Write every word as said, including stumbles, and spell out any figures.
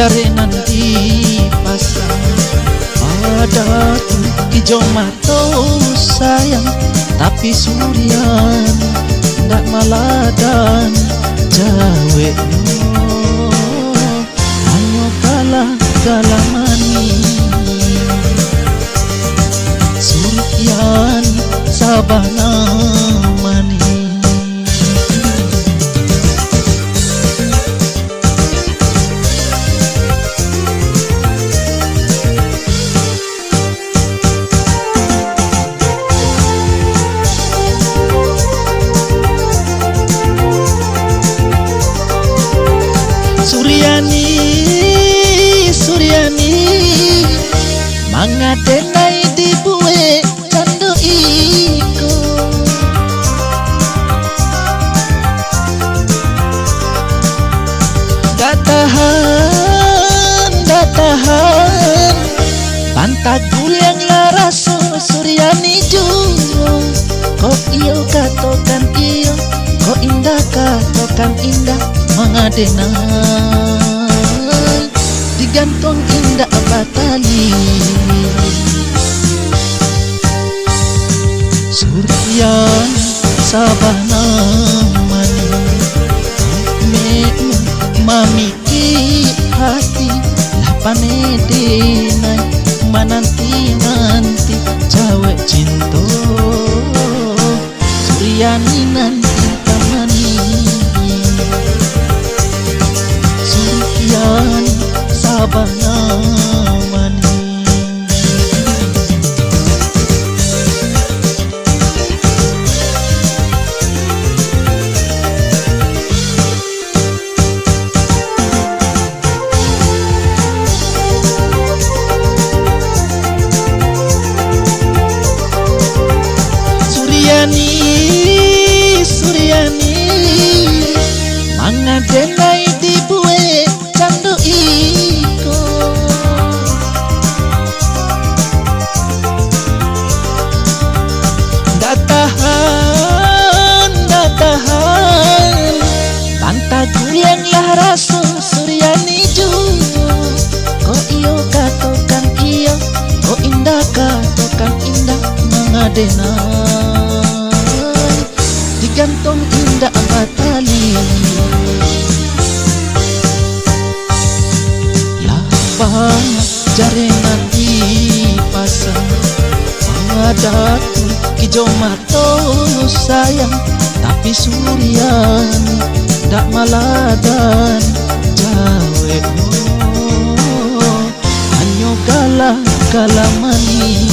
Jari nan dipasang, ado tu ijo mato sayang, tapi Suriani ndak maladan jaweknyo. Hanyo kalah-kalah manih, Suriani sabana manih. Suriani, Suriani, manga denai dibuek cando iko. Dak tahan, dak tahan, pantaguliang lah raso Suriani juo. Kok iyo katokan iyo, kok indak katokan indak, manga denai digantuang indak batali. Suriani sabana manih, mek mamikik hati, lah paneh denai mananti-nanti jawek cinto. Suriani nan indak manih, Suriani sabana manih. Suriani, Suriani, manga denai dibuek cando iko. Dak tahan, dak tahan, pantaguliang lah raso Suriani juo. Kok iyo katokan iyo, kok indak katokan indak, manga denai digantuang indak batali. Lah banyak jari nan dipasang, ado tu ijo mato sayang, tapi Suriani ndak maladan jaweknyo. Hanyo kalah-kalah manih,